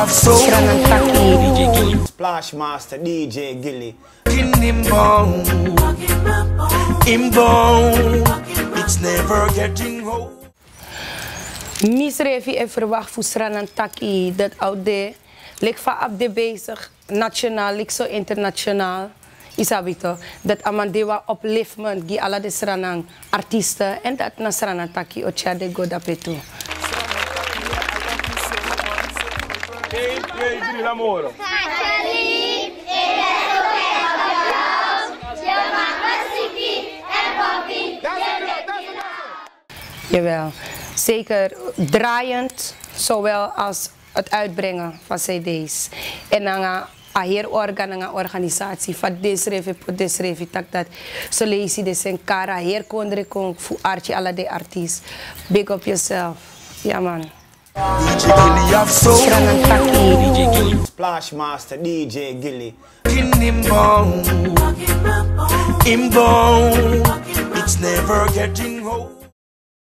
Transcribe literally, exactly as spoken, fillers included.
Sranan taki. Splash Master D J Gilly. Kin him bow. Him bow. It's never getting old. Mi srefi e verwacht fu Sranan taki dat out there. Lik fa up de bezig. Nationaal, lik so internationaal. Yu sabi toch, dat a man de wan upliftment gi ala de Sranan artiesten en dat na Sranan taki o tyari den go dape tu. Eén, twee, drie, la moro. Jawel, zeker draaiend, zowel als het uitbrengen van cd's. En nanga a heri organ nanga organisatie fa den srefi poti den srefi taki dati. Solesi den seni kari a heri kondre kon fu arki ala den artiest. Big up yourself. Ya man. Sranan taki. Splash Master D J Gilly. Kin him bow. Him bow. It's never getting old.